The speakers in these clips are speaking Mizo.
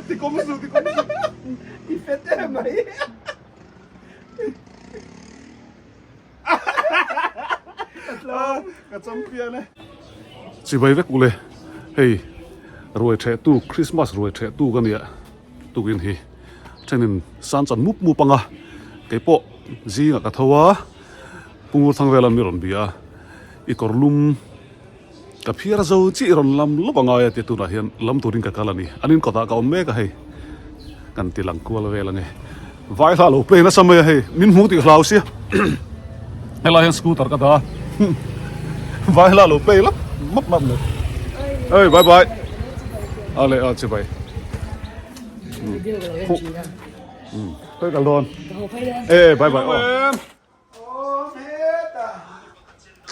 Ti kawm suh, ti kawm suh. I fet em mai. Ka champion e. Chibai vek ule hei ruai theh tu Christmas ruai theh tu ka nia tukin hi thenin san chan mup mup anga keipawh zingah ka tho a Pungur thang vela mi rawn bia a i kawr lum ka phiar zo chi rawn lam lawp angai a tia tunah hian lam turin ka kal a ni an inkawtah ka awm mek a hei kan ti lang kual vel ange vai hla lo play nasa mai a hei min hmu tih hlau sia helai hian scooter ka dah a vai hla lo play lap map map mai ey bye bye a leh a chibai khawi kal dawn e bye bye aw.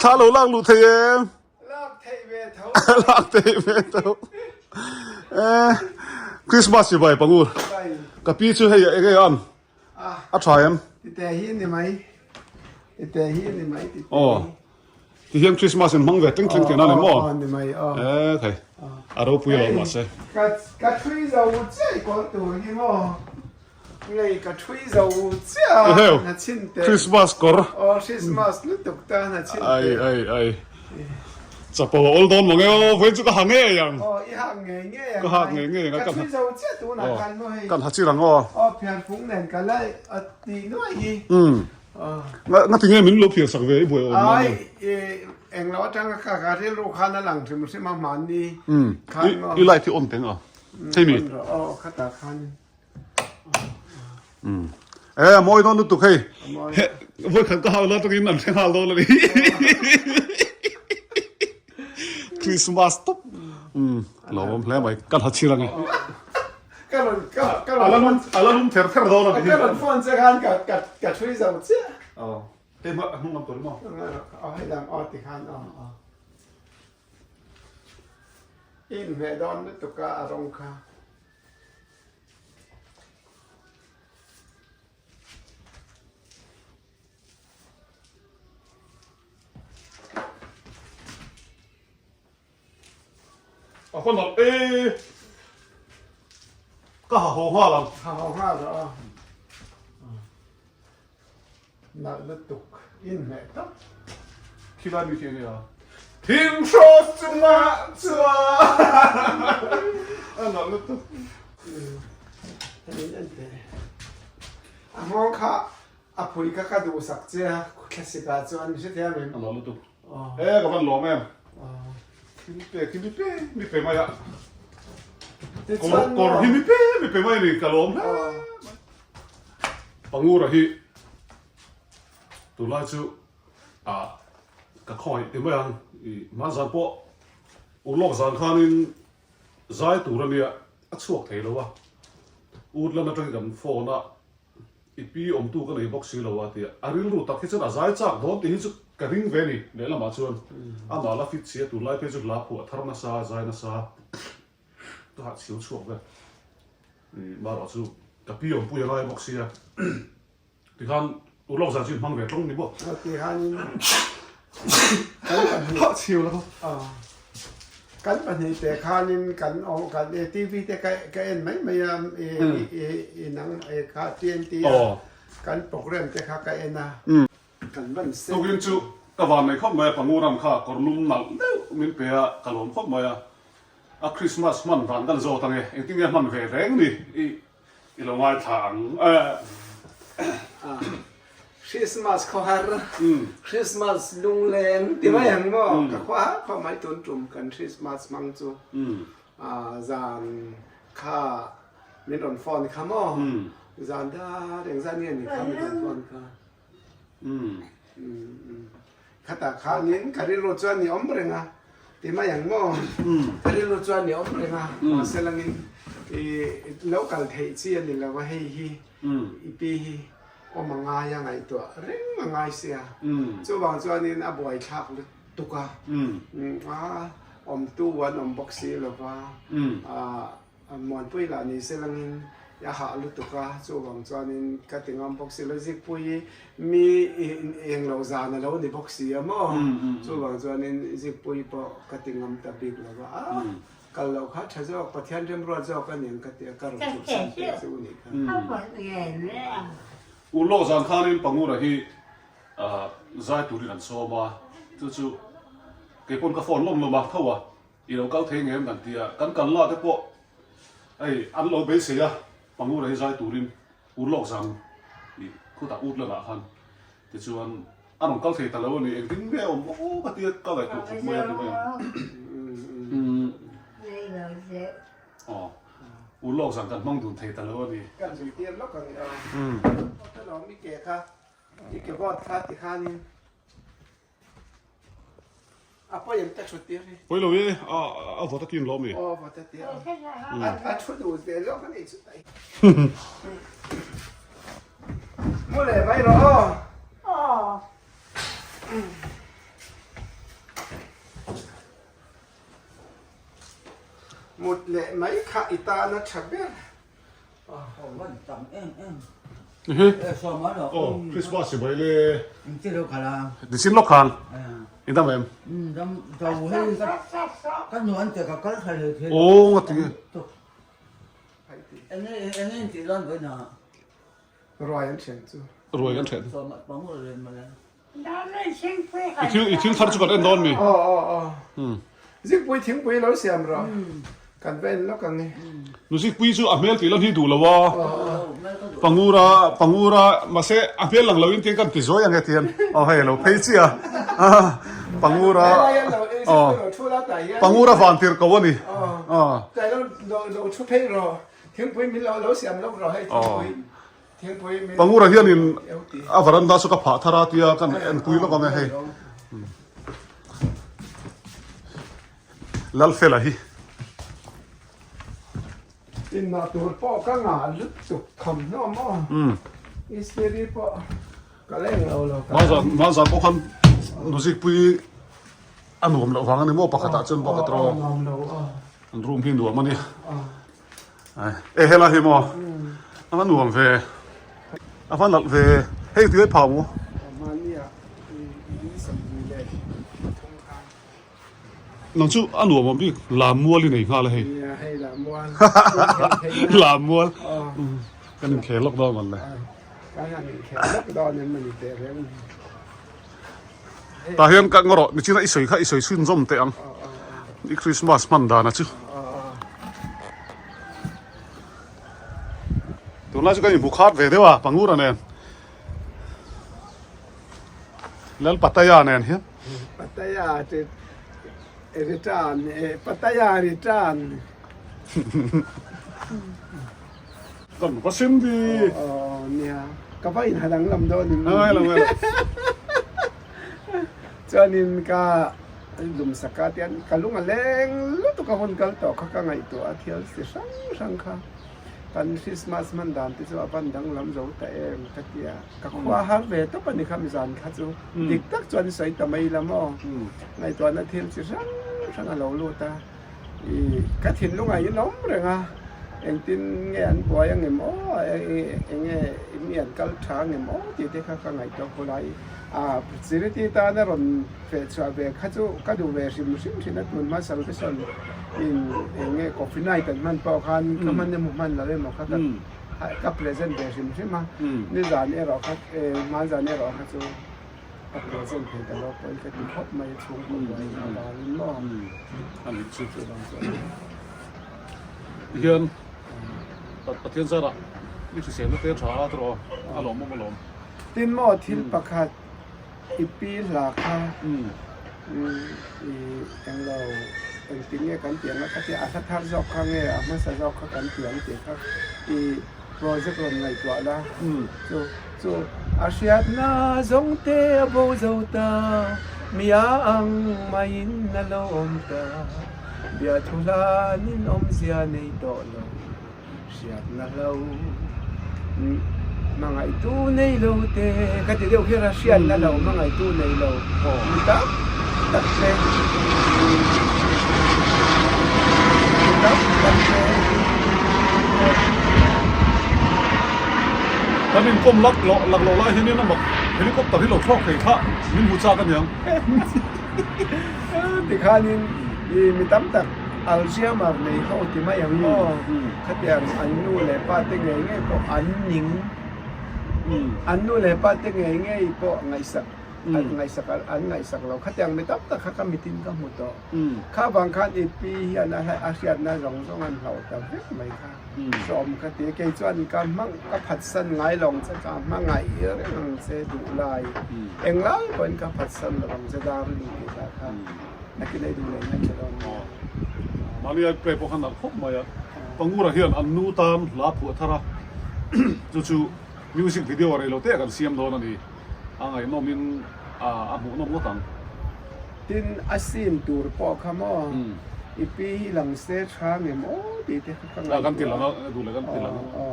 Thla lo lak luh thei em? Lak thei ve tho. Lak thei ve tho. Eh, Christmas chi bai pangur. Ka pi chu hei enge an? A tha em? Ti te hi ni mai. Ti te hi ni mai ti. Oh. Ti hian Christmas in hmang ve tling tling tih na ni maw? Aw ni mai aw. Eh thei. A ropui lo mahse. Ka ka thui zo chiah i kawl tur hi maw? Ngei ka thui zo chiah a na chhin teh. Christmas kawr. Aw Christmas lutuk ta na chhin teh. Ai ai ai. Chapo a awl dawn mange aw vawiin chu ka ha ngei ang. Aw i hak ngei ngei ang. Ka hak ngei ngei ang. Ka thui zo chiah tunah khan maw hei. Kan ha chir ang aw. Aw phiarfung nen ka la tih nuai hi. Nga tinge min lo phiar sak ve i buai awm nan Ai englo atanga ka ka rilru khan a lang hrim hrim a hmanni khan maw. I light hi on teng a hei mi. Aw khatah khan. E a mawi dawn lutuk hei. Vawi khat ka hau la tangin an hre nghal dawn a ni. Christmas tawp. Lo awm hle mai kan ha chhir ange. Ka rawn ka ka A la lum a la lum ther ther dawn a ni. Ka rawn phone che khan ka ka ka thui zo chiah. Aw. Hei hma a hnung lam tur maw? Aw hei lam aw ti khan aw aw. I inhmeh dawn lutuk a a rawng kha. A khawn lam e ka ha haw nghal ang. Ha haw nghal rawh a. Nalh lutuk inhmeh tak. Thilai mi khi enge a? Thing hrawt chungah chuan a nalh lutuk. Hei en teh. A nghawng kha a phui kha ka duhsak che a thlasik ah chuan hrethiam em? A nalh lutuk. E ka van lawm em. Thil pek hi mi pe mi pe mai a. Kawr kawr hi mi pe mi pe mai a ni ka lawm hle mai. Pangura hi tunlai chu a ka khawngaih ti mai ang i hmanzan pawh urlawk zan khanin zai tur a nia a chhuak thei lo a. Utlan atangin kan phone a I pi awmtu ka nei bawk si lo a tia a rilru tak hi chuan a zai chak dawn tih hi chu ka ring ve ni. Lehlamah chuan amah la fit si a tunlai phei chu hla phuah thar nasa, zai nasa ka hah chhiu chhuak vel. Marawh chu ka pi awmpui a ngai bawk sia tikhan urlawk zan chu in hmang ve tlawng ni maw? Tikhanin hah chhiu la kha. Kan pahnih te khanin kan awm kan TV te ka ka en mai mai a i i i nang e kha TNT a kan program te kha ka en a. Kan van se. Tukin chu ka van nei khawp mai a Panguram kha kawr lum nalh deuh min pe a ka lawm khawp mai a a Christmas hman dan kan zawt ange engtin nge hman ve reng ni i I lo ngaithla ang e. Christmas khawhar, Christmas lungleng ti mai ang maw? Ka khua khua mai tun tum kan Christmas hmang chu zan kha min rawn phone kha maw? Zan dar engzat nge ni kha min rawn phone kha? Khatah khanin ka rilru chuan ni awm reng a ti mai ang maw? Ka rilru chuan ni awm reng a, mahse langin i lo kal theih chi a ni lo a, hei hi i pi hi awm a ngai a ngaihtuah reng a ngai sia. Chuvang chuanin a buaithlak lutuk a, a awmtu an awm bawk si lo va, Muanpui lah ni se langin a hah lutuk a, chuvang chuanin ka ti ngam bawk si lo, Zikpuii mi eng lo zan a lo ni bawk si a maw, chuvang chuanin Zikpuii pawh ka ti ngam ta bik lo va, a. Kal loh kha tha zawk, Pathian remruat zawk a ning ka ti a, ka rawn chhuksan teh chu nih kha. U lawk zan khanin Pangura hi zai turin an sawm a, chu chu kei pawn ka phone lawm lawm a, tho a, i lo kal thei ngem kan ti a, kan kal na te pawh hei an lo beisei a, Pangura hi zai turin u lawk zan i khutah ut lanah khan tichuan a rawn kal thei ta lo a ni, engtin nge awm aw ka tia ka ngaihtuah khawp mai a ti mai ang. Aw, u lawk zan kan hmang dun thei ta lo a ni. Kan zirtir lawk ang aw. Ka lawm i ke kha, i ke bawt kha ti khanin a pawi em ta thut tir hi. Pawi lo e, a vawt a tin lawm i. Aw vawt a ti a, a thu duh ve zawk a nih chu tai. Mu leh mai rawh aw. Aw. Mut leh mai kha i tan a tha ber. Christmas i mai le. Nichin lawk khan i dam em? Aw nga ti nge? Ruai an then chu. Ruai an then. I thil i thil thar chu kan en dawn mi? Aw aw aw. Zikpui thingpui lo siam rawh. Kan va en lawk ang e. Nu Zikpui chu a hmel tih lan hi duh lo a. Pangura Pangura mahse a hmel lang lo in tiang kan ti zuai ang e tian. Aw hei a lo phei chiah a. Pangura aw Pangura van tirh ko a ni. Aw. Lo thu phei rawh. Thingpui min lo lo siam lawk rawh hei thingpui. Pangura hianin a varanda chu ka phah thar a tia kan enpui lawk ang e hei. Lalfela hi. Inmah tur pawh ka ngah lutuk tham hlawm aw. Istiri pawh ka leng lo lo. Hmanzan pawh khan Nuzikpui a nuam loh vang a ni maw pakhatah chuan bawk a tawng. An room hi nuam a ni. E helai hi maw a va nuam ve a va nalh ve hei tui phah maw. Nang chu a nuam awm bik lam mual i nei nghal a hei lam mual kan inkhel lawk dawn mawn le. Tah hian ka ngaw rawh nichina i sawi kha i sawi chhunzawm teh ang i Christmas hman dana chu. Tunlai chu kan inhmu khat ve deuh a Pangura nen Lal Pattaya nen hian. Pattaya return Pattaya return. Kan va sim vi. Aw nia ka va in hadang lam dawn in. Ngai lo ngai lo. Chuanin ka lum saka tian ka lung a leng lutuk a hun kal tawh kha ka ngaihtuah a thil si hrang hrang kha kan Christmas hman dan te chu a van danglam zo ta em ka tia ka khua har ve tawp a ni kha mizan kha chu dik tak chuan sawi ta mai la maw ngaihtuahna thil chi hrang hrang a lo lut a. I ka thinlungah in awm reng a, engtin nge an buai ang em aw, enge mi an kal tha ang em aw tih te kha ka ngaihtuah khawp lai. A Charity tana rawn feh chhuah ve kha chu ka duh ve hrim hrim thin a, tun hma salvation in enge coffee night an hman pawh khan ka hman emaw hman lo emaw kha ka present ve hrim hrim a, nizan erawh kha hmanzan erawh kha chu. Ka present thei ta lo pawhin ka ti khawp mai a chhungkaw buai avangin maw a nih chu hian Pathian zarah i hriselna te tha a tawh a lawm awm alawm. Tin maw thil pakhat i pi hla kha i englo engtin nge kan tih ang a ka tia a hla thar zawk kha nge a hmasa zawk kha kan tih ang tih kha i project rawn ngaihtuah la chu Chu a hriatna zawng te a bo zo ta, mi a ang maiin a lo awm ta, biathu hlanin awmzia nei tawh lo, hriatna hlo hmangaihtu nei lo te ka ti deuh kher a, hriatna hlo hmangaihtu nei lo mi tam tak te, mi tam tak te. Kan inkawm lak loh lak loh lai hianin a mak helicopter hi lo thlawk thei kha min hmu chak aniang. Tikhanin i mi tam tak. Alzheimer nei ho ti mai ang maw? Khatiang an nu leh pa te ngei ngei pawh an ning. An nu leh pa te ngei ngei pawh ngaihsak an ngaihsak an ngaihsak lo. Khatiang mi tam tak kha ka mitin ka hmu tawh. Kha vang khan i pi hian a a hriatna zawng zawng an hlauh ta vek mai kha. Sawm ka ti. Kei chuan ka hmang ka phatsan ngai lo ang che, ka hmangaih reng ang che duh lai. Englai pawhin ka phatsan lo ang che Darling tih ta kha. Nakin ei duh leh ngai che dawn maw? Mahni ai play pawh kha nalh khawp mai a. Pangura hian an nu tan hla phuah thar a, chu chu music video rei lo te kan siam dawn a ni. A ngaihnawm in a hmuhnawm ngawt ang. Tin, a scene tur pawh kha maw i pi hi lang se tha nge maw tih te kha ka ngaihtuah. Kan ti lang a, duh leh kan ti lang a.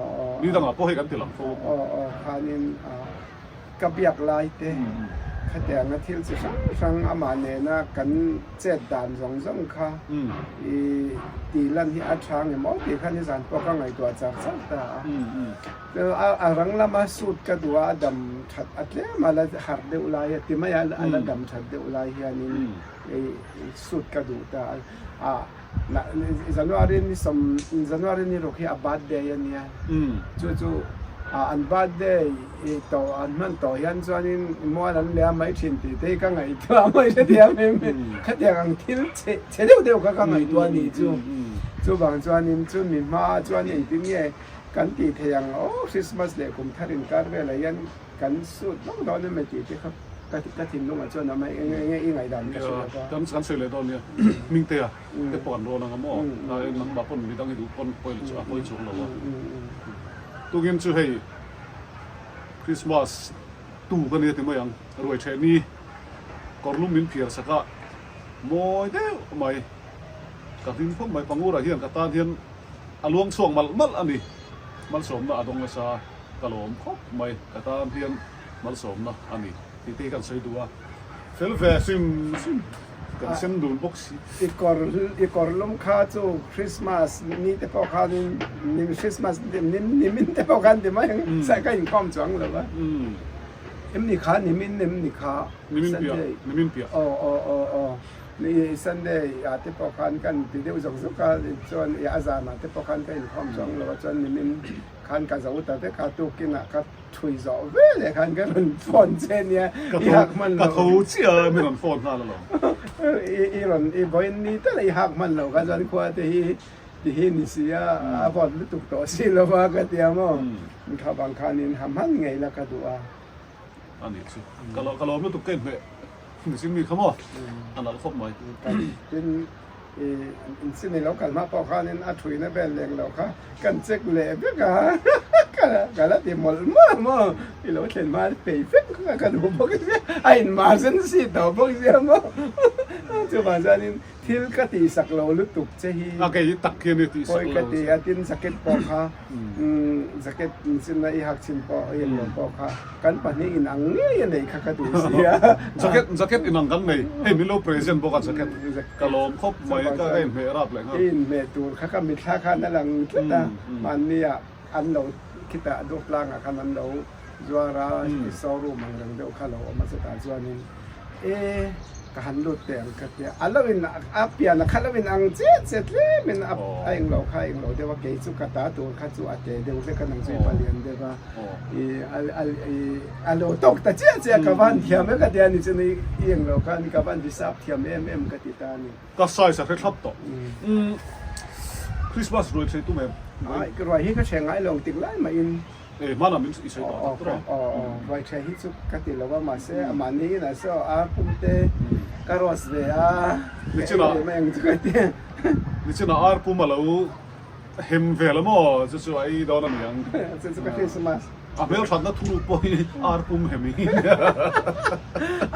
Ni dangah pawh hei kan ti lang fo. Aw aw khanin Ka biak lai te khatianga thil chi hrang hrang amah nena kan chet dan zawng zawng kha i tih lan hi a tha nge maw tih kha nizan pawh ka ngaihtuah char char ta a. Chu a rang lama suit ka duh a, a dam that a tlem a la harh deuh lai a ti mai a, a la dam that deuh lai hianin i suit ka duh ta a. January ni sawm January ni ruk hi a birthday a nia chu chu an birthday i tawh an hman tawh hian chuanin mual an leh a mai thin tih te hi ka ngaihtuah a mai hrethiam em khatiang ang thil chhe chhe deuh deuh kha ka ngaihtuah a nih chu chuvang chuanin chu mi hma chuan engtin nge kan tih theih ang aw Christmas leh kum thar inkar velah hian Kan sut vak dawn em tih te kha ka thinlungah chuan a awm a, eng enge i ngaihdan ka hre lo va. Kan kan sawi leh dawn nia, Hmingtea te pawh an rawn ang a maw? Nangmah pawn midang i duh pawn pawi chu a pawi chuang lo a. Tukin chu hei Christmas tu ka nia ti mai ang, ruai ṭheh ni kawrlum min phiar sak a, mawi deuh mai, ka hlim khawp mai, Pangurah hian ka tan hian a luang chhuak malh malh a ni, malsawmna a dawng nasa. Ka lawm khawp mai, ka tan hian malsawmna a ni tih te hi kan sawi duh a, fel ve hrim hrim kan sem dun bawk si. I kawr i kawr lum kha chu Christmas ni te pawh khanin ni Christmas nimin te pawh khan ti mai ang sai ka inkhawm chuang lo va, em ni kha nimin em ni kha Nimin piah nimin piah. Aw aw aw aw ni Sunday ah te pawh khan kan ti deuh zawk zawk a chuan a zanah te pawh khan ka inkhawm chuang lo a chuan nimin Khan ka zo ta vek a, tukinah ka thui zawh ve leh khan ka rawn phone che nia, i hak hman lo. Ka tho chiah a, mi rawn phone nghal alawm. I rawn i vawiin ni tal a i hak hman lo kha chuan khua te hi ti hi ni si a, a vawt lutuk tawh si lo va ka ti a maw. Kha vang khanin ha hman ngei la ka duh a. A nih chu, ka lawm lutuk ka inhmeh mihring mi kha maw, a nalh khawp mai. Tin, i inchini lo kal hma pawh khanin a thuina vel leng lo kha kan check leh vek a, ka la ti mawlh mawlh maw, i lo thlen hma phei vek kha ka duh bawk sia, a in-emergency tawh bawk sia maw, chuvang chuanin Thil ka tihsak lo lutuk che hi. A kei tak hian i tihsak lo. Pawi ka ti a, tin jacket pawh kha jacket chinna i hak chin pawh i englo pawh kha kan pahnih in ang ngei a neih kha ka duh si a. Jacket jacket in ang kan nei, hei min lo present bawk a jacket ka lawm khawp mai ka ka inhmeh rap leh nghal. I inhmeh tur kha ka mitthla khan a lang tlat a, mahni ah an lo khitah Dawtlang ah khan an lo zuar a, showroom ang reng deuh kha lo awm a chutah chuanin. E, ka han lut teh ang ka tia. A lo in, a pian a kha lo in ang chiah chiah tlem in a a englo kha a englo deuh a, kei chu ka ta tur kha chu a te deuh hlek a, nang chu i palian deuh a. I a a i a lo tawk ta chiah chiah ka van thiam e ka tia ni chuan i i englo khan ka van hisap thiam em em ka ti ta a ni. Ka size a hre thlap tawh. Umm Christmas ruai ṭhei tum em? Ai, ruai hi ka ṭheh ngai lo ang tik lai mah in. E, hmanah min i sawi tawh tak tawh a. Aw, aw, ruai ṭheh hi chu ka ti lo a, mahse mahni inah saw ar pum te ka roast ve a, ka ei ve mai ang chu ka ti. Nichinah ar pum a lo hem vel a maw, chu chu a ei dawn a ni ang. Chu chu ka Christmas. A hmelthatna thuruk pawh hi ar pum hem hi.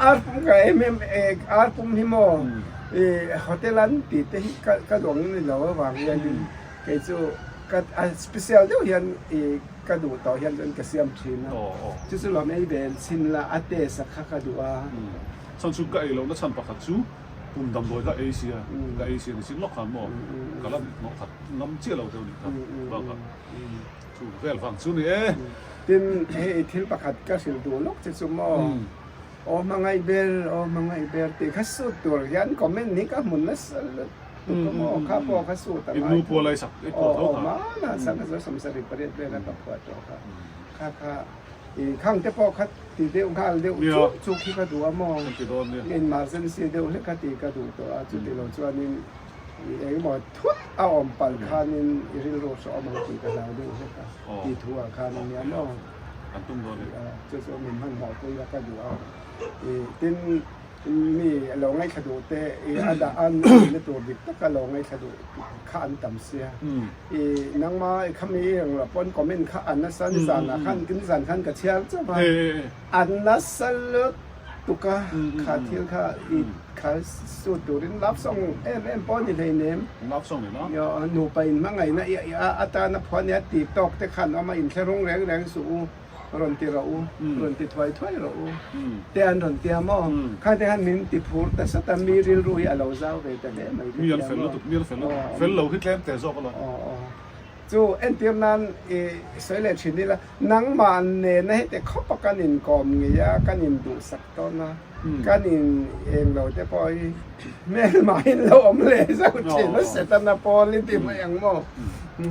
Ar pum ka em em e, ar pum hi maw i hotel an tih te hi ka ka duh ang ni lo avang hianin kei chu ka a special deuh hian i ka duh tawh hian chuan ka siam thin a, chu chu lawm ei ve chhin la a taste a kha ka duh a. Chhan chu ka ei lohna chhan pakhat chu pum damdawi kha ei sia, ka ei sia ni chin lawk khan maw ka la hnawh khat ngam chiah lo deuh a nih kha bakah. Chu vel vang chu ni e. Tin, hei thil pakhat ka hrilh duh lawk che chu maw, Aw hmangaih ber, aw hmangaih ber tih kha sut tur hian comment hi ka hmu nasa lut. lutuk a maw kha pawh kha suit a ngai tho pawh lai sak i phuah tho kha mana sak a 28 vel a ka phuah tawh kha kha kha i khang te pawh kha ti deuh nghal deuh chuk chuk hi ka duh a maw emergency deuh hlek kha ti ka duh tawh a chuti lo chuanin i engemaw thut a awm palh khanin i rilru hrawh awm ang tih ka hlau deuh hlek a tih thu ah khan a nia maw chu chu min hmanhmawh pui la ka duh a i tin Mi a lo ngaithla duh te i a dah a nihna tur dik taka lo ngaithla duh kha an tam sia. I nangma i khami i reng lo pawn comment kha a nasa nizan ah khan nizan khan ka chhiar chauh a, a nasa lutuk a kha thil kha i kha suit turin love song em em pawh a ni hleinem. Love song ni la. Nupa in hmangaihna i atana phuah nia tih tawk te khan awm a inthlahrung reng reng suh u. Rawn ti rawh u, rawn ti thuai thuai rawh u te an rawn tia maw? Kha te khan min ti phur ta sat a, mi rilru hi a lo zau ve ta hle mai ka tia maw? Mi an fel lutuk, mi an fel lutuk, fel lo hi tlem teh zawk alawm. Aw aw. Chu entir nan i sawi leh thin ila, nangmah nena heti khawp a kan inkawm ngei a, kan induhsak tawn a, kan in eng lo te pawh hi hmelmahin lo awm leh zauh thin a, Setana pawl i ti mai ang maw?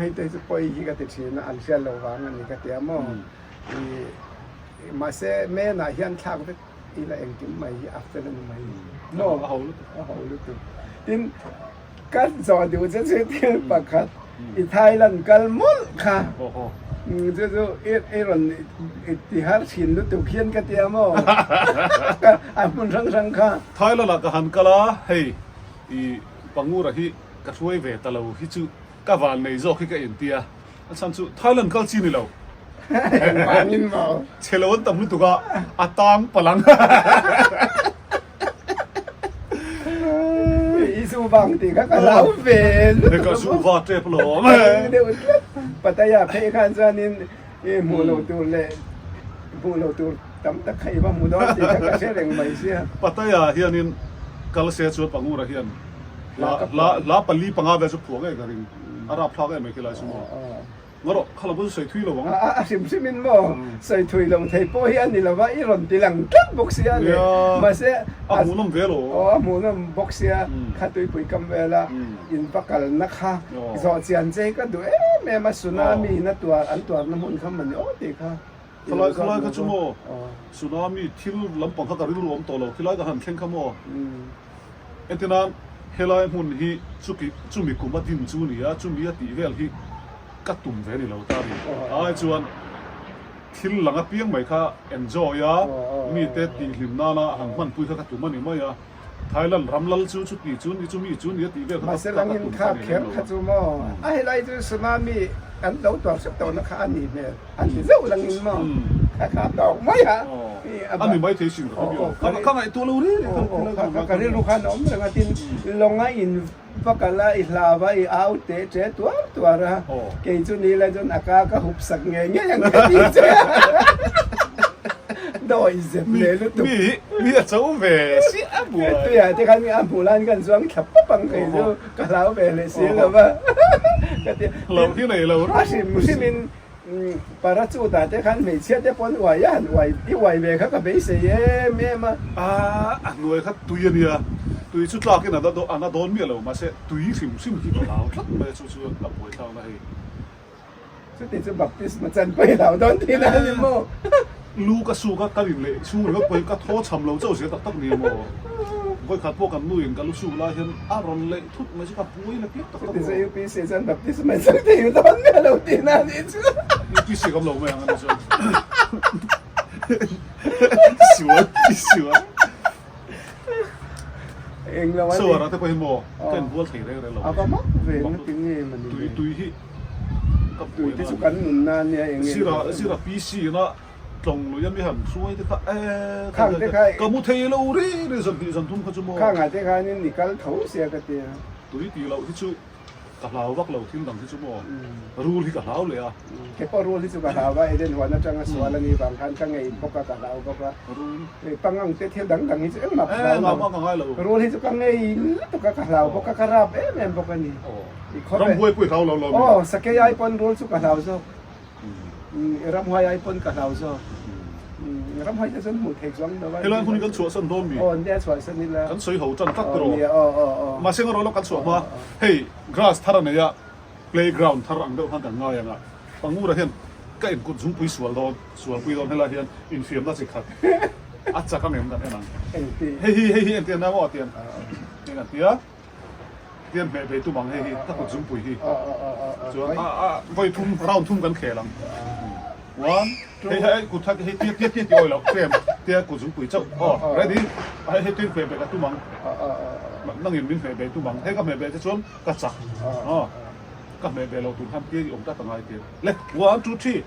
Hei te chu pawi hi ka ti thin a, an hriat lo vang a ni ka ti a maw? I mahse men ah hian thlak vek ila engkim mai hi a fel a ni mai maw? A ho lutuk. A ho lutuk. Tin, ka zawh duh che chu thil pakhat i Thailand kal mawlh kha chu chu i rawn i ti har thin lutuk hian ka ti a maw? A hmun hrang hrang kha. Thailand ah ka han kal a, hei i Pangura hi ka hruai ve ta lo hi chu Ka van nei zawk hi ka inti a, a chhan chu Thailand kal chi ni lo. Engvangin maw? Chhe lo an tam lutuk a, a tang palang. I zu vang tih kha ka hlau ve lutuk a maw? Ka zu va tep alawm. Deuh tlat. Pattaya phei khan chuanin i hmuh loh tur leh hmuh loh tur tam tak kha i va hmu dawn tih kha ka hre reng mai sia. Pattaya hianin kal se chuan Pangura hian Hla pali panga vel chu phuah ngei ka ring. A rap thlak em mai khilai chu maw. Ngaw rawh, kha lo chu sawi thui lo ang. A hrim hrim in maw, sawi thui lo thei pawh hi a ni lo va, i rawn ti lang tlat bawk sia le. Mahse, a hmuhnawm ve lo. Aw, a hmuhnawm bawk sia, kha tuipui kam vela in va kalna kha zawh chian che hi ka duh em em a, tsunami in a tuar, an tuarna hmun kha mawni aw tih kha. Khalai khalai kha chu maw, tsunami thil lampang kha ka rilru awm tawh lo, khilai ka han thleng kha maw. Entirnan, helai hmun hi chuki chumi kum a din chu ni a, chumi a tih vel hi ka tum ve ni lo ta a ni. Ai chuan thil lang apiang mai kha enjoy a, mite tihhlim nana han hmanpui kha ka tum a ni mai a. Thailand ram lal chu chuti chu ni, chumi chu ni a tih vel kha Mahse ka langin tum kha ta ni kher lem lo kha a. chu maw, a helai chu tsunami an lo tuar hrep tawhna kha a ni hmel. An ti zeuh langin maw kha kha tawk mai a. A ni mai thei sin ka hre bik lo. Ka ngaihtuah lo reng reng kha ka rilru khan a awm reng a tin lawng a in va kal a i hlau a i au teh che tuar tuar a kei chu ni la chuan a ka ka hup sak ngei ngei ang ka ti che a dawi zep leh lutuk. Mi mi a cho ve siah a buai. Tuiah te khan a hmuh lai khan chuang thla pawp ang kei chu ka hlau ve leh si lo va ka ti. Hlau hi nei lo A hrim hrim in Parachute ah te khan hmeichhia te pawn uai a han uai i uai ve kha ka beisei em em a. A a hnuai kha tui a nia, tui chu tlak in a na dawn miah lo mahse tui hrim hrim hi ka hlau tlat mai a chu chu a buai thlak na hei. Chuti chu baptisma chan pawh i hlau dawn tih na a ni maw? Lu ka suk a, ka rin leh chhung ringawt pawhin ka thaw cham lo chauh zel tak tak ni maw? Vawikhat pawh kan nu in ka lu suk lai hian a rawn leih thut mai chu ka buai lek lek tak tak maw? Chuti chu UPC chuan baptisma chang thei dawn miah lo tih na a nih chu. UPC ka awm lo mai ang a ni chuan. Sual, sual. Eng lo a ni. Sawara te pawh hi maw ka inbual thei reng reng lo. A va mak ve na ti nge mawni le. Tui tui hi ka Tui te chu kan nun na nia eng nge. Zira zira PC na tlawng lui a mi han hruai te kha e Khang te kha ka mu thei lo ri ri zan hnih zan thum kha chu maw. Khang ah te khanin i kal tho sia ka tia. Tui tih loh hi chu Ka hlau vak lo thil dang hi chu maw rul hi ka hlau leh a. Kei pawh rul hi chu ka hlau a, Eden huan atanga sual a nih vang khan ka ngei bawk a, ka hlau bawk a. Pangang te thil dang dang hi chu engmah ka hlau lo. Rul hi chu ka ngei lutuk a, ka hlau bawk a, ka rap em em bawk a ni. Ramhuai pawh i hlau lo lo mi? Aw, sakei ai pawn rul chu ka hlau zawk. Ramhuai ai pawn ka hlau zawk. Ramhuai te chuan hmuh theih chuang lo a. Helai hmun hi kan chhuahsan dawn mi? Aw nia chhuahsan ila. Kan sawi ho tan tlat tiraw? Nia aw aw aw. Mahse ngarawh lo kan chhuah hma hei grass thar a nei a playground thar ang deuh khan kan ngai ang a Pangura hian ka inkut zungpui sual dawn sualpui dawn helai hian infiamna chi khat a chak ang em kan en ang. Engti? Hei hi hei hi engti an maw tian eng an tia. Tian hmeh ve tum ang hei hi ka kut zungpui hi chuan a a vawi thum round thum kan khel ang one hei hei kut kha hei tia tia tia ti awi loh tlem tia kut zungpui chauh aw ready hei hei tuin hmeh ve ka tum ang nangin min hmeh ve tum ang hei ka hmeh ve che chuan ka chak aw ka hmeh ve loh tur khan tia i awm tlat angai tia le one two three.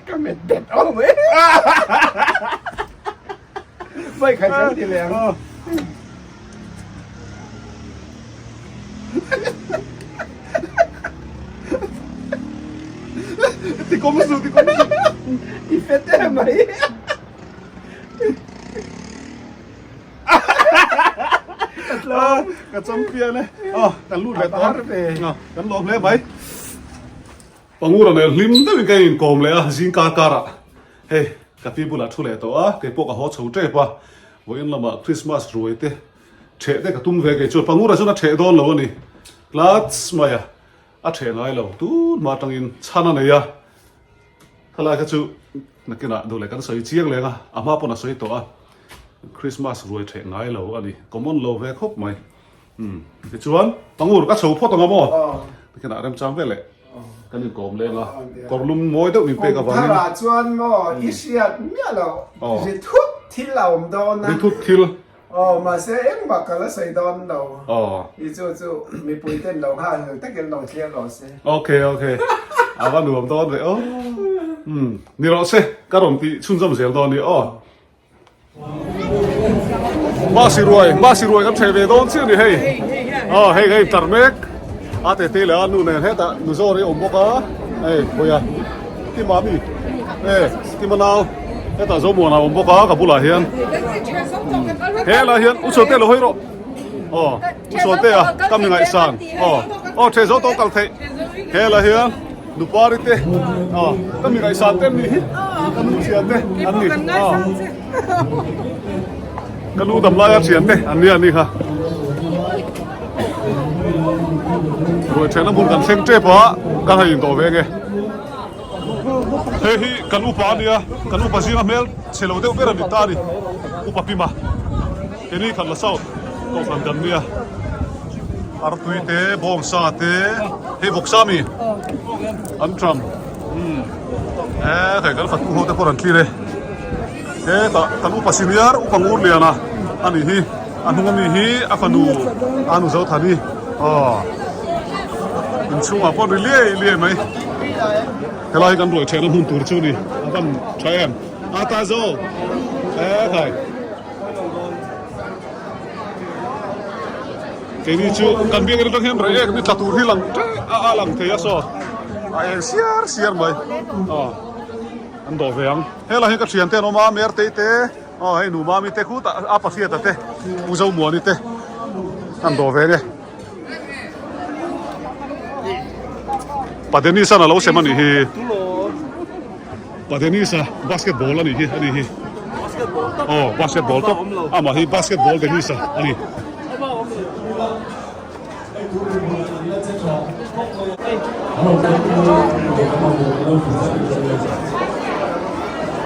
Ka met bet awm e. Vai khai kan ti leng. Ti kom su, ti kom su. I fet e mai. Ka champion e. Oh, kan lut ve tawh. Kan lawm hle mai. Pangura nen hlim deuhin ka inkawm leh a, zing kar karah hei ka pi bulah thu leh tawh a, kei pawh ka haw chho tep a, vawiin lamah Christmas ruai te theh te ka tum ve kei chuan Pangura chuan a theh dawn lo a ni, class mai a, a theh ngai lo tun hma atangin chhan a nei a, khalai kha chu nakinah duh leh kan sawi chiang leng a, a hma pawn a sawi tawh a, Christmas ruai theh ngai lo a ni, common lo ve khawp mai. Umm tichuan Pangur ka chho phawt ang a maw? Tikhian remchang vel eh kan inkawm leng a, kawrlum mawi deuh min pek avangin. Kum tharah chuan maw i hriat miah loh ri thut thil a awm dawn a. Ri thut thil. Aw mahse engmah ka la sawi dawn lo. I chu chu mipui ten lo nghal hel takin lo thlir rawh se. Okay okay a va nuam dawn ve aw. Umm ni rawh se ka rawn tih chhunzawm zel dawn ni aw. Masi ruai, masi ruai kan theh ve dawn chiah ni hei. Aw hei hei tar mek. A te te leh a nu nen hetah nu zawr hi a awm bawk a. Hei vawiah ti mami e ti manau hetah Zomuana a awm bawk a ka bulah hian. Helai hian u Chhuante lo hawi rawh. Aw u Chhuante a ka mi ngaihsan. Aw aw theh zo tawh kal theih. Helai hian. Nupari te aw ka mi ngaihsan te an nih hi ka nu thian te an ni aw ka nu dam laia thian te an nia ni kha ruai thehna hmun kan thleng tep a kan han indawh ve nge hei hi kan upa a nia kan upa zinga hmel chhe lo deuh ber a ni ta a ni upa pima keini khat la south kohhran kan nia. Artui te bawngsa te hei vawksa mi an tram umm e hei kan fatu ho te pawh an thlir e hetah kan upa senior upa ngur lian a ani hi a hnung ami hi a fanu a nu zo thani aw inchhungah pawh ri liai liai mai helai hi kan ruai thehna hmun tur chu ni a van tha em a ta zo e khai. Keini chu kan biak atang hian rei ek ni tla tur hi lang a a lang thei a saw a eng siar siar mai aw an dawh ve ang helai hi ka thian te an awm a Mertei te aw hei nu Mami te khutah a Pahriata te U Zomuani te an dawh ve nge Pa Dennis-a'n a lo sem a nih hi. Pa Dennis-a basketball a nih hi a nih hi aw basketball tawp amah hi basketball Dennis-a a ni.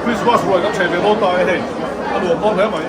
Christmas ruai kan chheh ve dawn ta e hei a nuam dawn hle mai.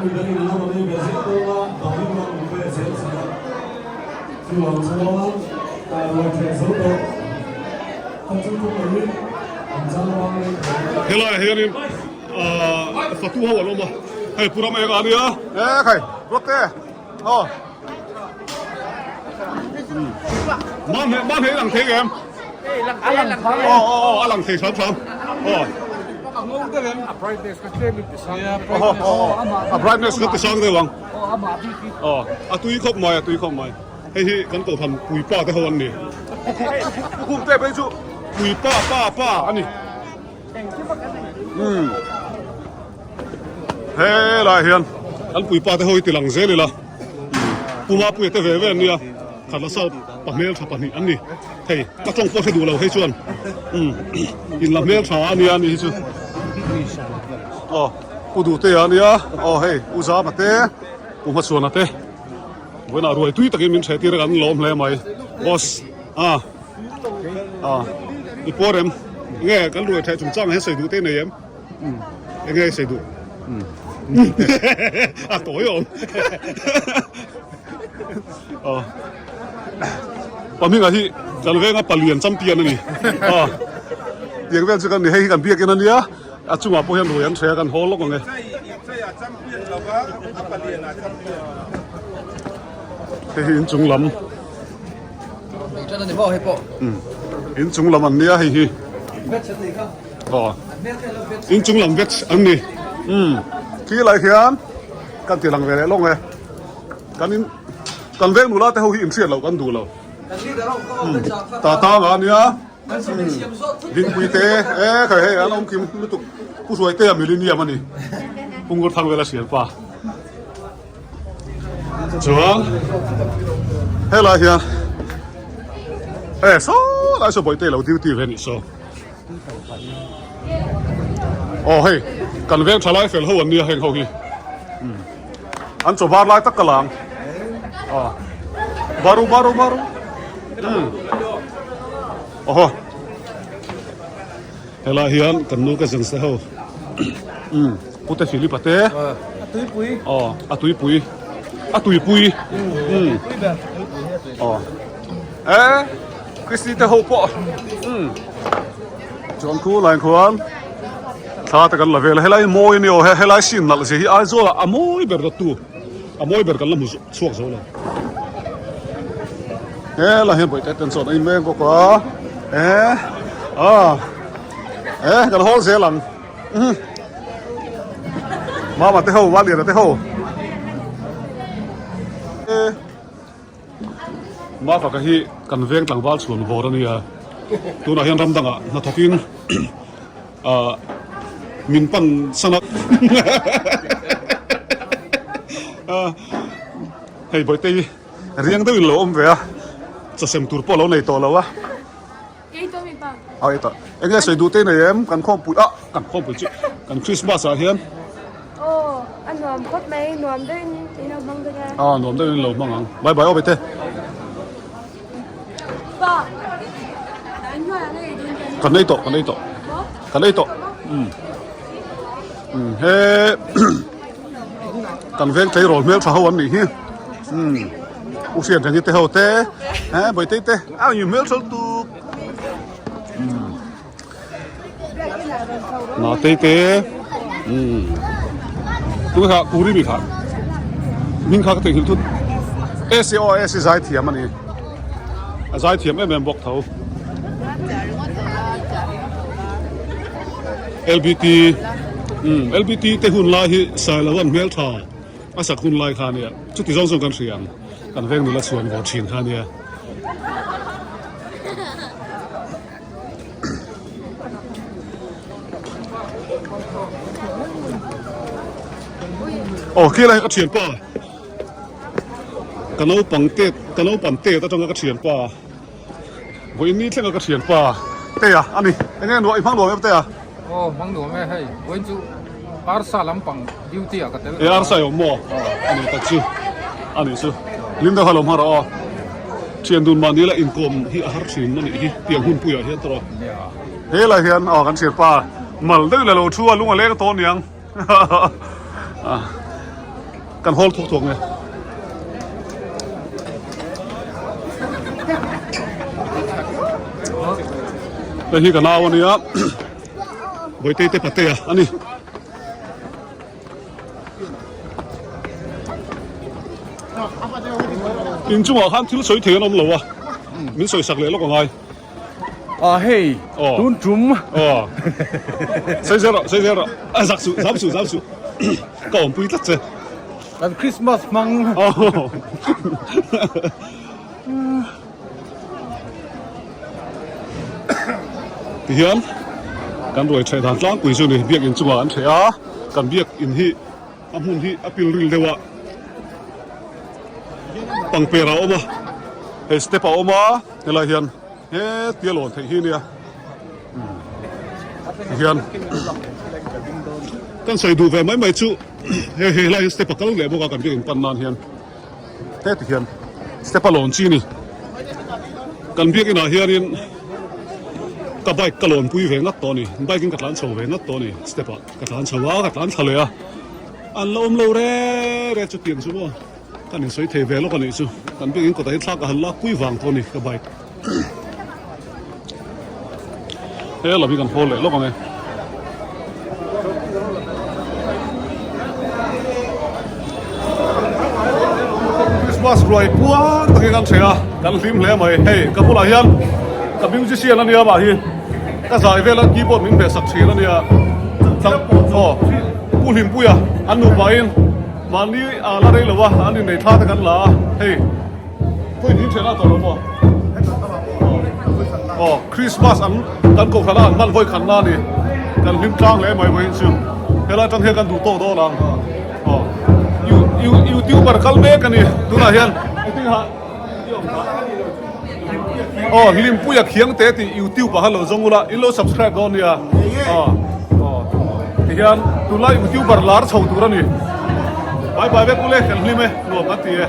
midangin an rawn ei ve zel dawn a, dangin an rawn ve zel si a. Chuvang chuan ruai ṭheh zo tawh kha chu thu maiin an chang bang leh thei a. Helaiah hianin fatu ho an awm a, hei Pu Ram Eng a nia. E khai, Ruatte aw. Mam mam hei lang thei em? Aw aw aw a lang thei hram hram. Aw. A brightness ka ti sang deuh ang. Aw a tui khawp mai a tui khawp mai. Hei hi kan kohhran puipa te ho an ni. Pu Khumte phei chu puipa pa pa a ni. Umm helaiah hian kan puipa te ho hi ti lang zel ila Pu Mapuia te ve ve an nia khat la sap pa hmeltha pahnih an ni hei ka tawng pawh hre duh lo hei chuan umm in la hmeltha a nia ani hi chu aw Pu Duhtea a nia aw hei U Zama te Pu Hmachhuana te vawiinah ruai tui takin min hreh tir a kan lawm hle mai boss a. A i puar em? Enge kan ruai theih chungchang ah hian sawi duh te nei em? Enge sawi duh? A tawi awm. Aw. Pahming ah hi kan venga palian champion a ni. Aw. Tiang vel chu kan ni hei hi kan biakin a nia a chungah pawh hian ruai an hre a kan haw lawk ang e. Hei hi inchung lam. In chung lam an nia hei hi aw in chung lam veg an ni umm khi lai khian kan ti lang ve leh lawng e kan in kan veng nula te ho hi inhriat loh kan duh lo ta tang a nia dingpui te e khai hei an awm kim lutuk pu hruai te a millennium a ni pungur thang vel a hriat pa. Chuan helai hian e saw lai saw bawihte lo duty ve anih saw aw hei kan veng tha lai fel ho an nia heng ho hi an chaw var lai tak ka lang aw baru baru baru aw Helai hian kan nu ka zin se ho umm pute Philip a te a tuipui aw a tuipui a tuipui umm aw e Christy te ho pawh umm chuan khu lai khuan thla te kan la vel a helai mawi a ni aw helai sin nalh zia hi Aizawl ah a mawi ber dawt tu a mawi ber kan la hmu chhuak zo lo helai hian bawihte ten chuan a in mek bawk a e a e kan hawl zel ang mama te ho valiana te ho e mafaka hi kan veng tlangval chhuan vawr a nia tunah hian ram dangah hnathawkin Ah min pan san a hei bawihte hi riang deuh in lo awm ve a chawsem tur pawh a lo nei tawh lo a a tah eng nge sawi duh te nei em kan khawmpui ah kan khawmpui chu kan christmas ah hian aw a nuam khawp mai nuam deuh in in lo hmang dawn a ah nuam deuh in lo hmang ang bye bye aw bawihte. Kan ei tawh kan ei tawh kan ei tawh umm umm he kan veng tleirawl hmeltha ho an nih hi umm u hriat reng hi te ho te he bawihte te a in hmeltha lutuk umm Natei te umm tuna kha kuri mi kha hming kha ka theihnghilh thut AC aw AC zai thiam a ni a zai thiam em em bawk tho LBT umm LBT te hun lai hi Sailovan hmeltha a sak hun lai kha ania chuti zawng zawng kan hria ang kan veng nula chhuan vawr thin kha ania. Aw khi lai ka thianpa ka naupang te ka naupang te atanga ka thianpa vawiin ni thlenga ka thianpa te a ani eng nge nuah i hmang nuam em te a aw hmang nuam e hei vawiin chu arsa lampang duty ah ka tel e arsa i awm maw ani tak chu ani chu hlim deuh kha lo hmang rawh aw. Thian dun mahni la inkawm hi a har thin a nih hi tiang hun puiah hian tawh helai hian aw kan thirpa mal deuh la lo thu a lung a leng tawh aniang. Kan hawl thuak thuak nge. Hei hi ka nau ania Bawitei te patea ani. In chungah khan thil sawi thei an awm lo a, min sawi sak leh lawk angai. A hei, tun tum. Sawi zel rawh, sawi zel rawh. A zak suh, zam suh, zam suh. Ka awmpui tlat che. Kan Christmas hmang. Tihian kan ruai ṭheh dan tlangpui chu ni biakinn chungah an ṭheh a, kan biakinn hi a hmun hi a pil ril deuh a, pangper a awm a, hei step a awm a, helai hian hetia lawn theih hi nia tihian kan sawi duh ve mai mai chu hei helai hian step a kal leh bawk a kan biakinn pan nan hian. Heti hian step a lawn chi ni. Kan biak inah hianin ka bike ka lawn pui ve ngat tawh a ni. Bike in ka tlan chho ve ngat tawh a ni step ah ka tlan chho a ka tlan thla leh a. An la awm lo re re chu tiang chu maw kan insawi thei ve lawk a nih chu. Kan biak in kawtah hian thla ka han lak pui vang tawh a ni ka bike. He lam hi kan hawl leh lawk ang e. Christmas ruai puar takin kan hre a, kan hlim hle mai. Hei ka bulah hian ka musician a nia mah hi ka zai vela keyboard min hmeh sak thin a nia. Aw Pu Hlimpuia an nupain mahni a la rei lo a, an innei thla te kan la a hei. Khawi hlim ṭhen a tawh lo maw? Aw, Christmas an kan kohhran a an hman vawi khan na a ni. Kan hlim tlang hle mai vawiin chu. Helai aṭang hian kan duh tawk dawn ang. Aw, You YouTuber kal mek a ni tunah hian. Aw, Hlimpuia Khiangte tih YouTube ah khan lo zawng ula, in lo subscribe dawn nia. Aw, aw, tihian tunlai YouTuber lar chho tur a ni. Bye bye vek ule, kan hlim e, nuam kan ti e.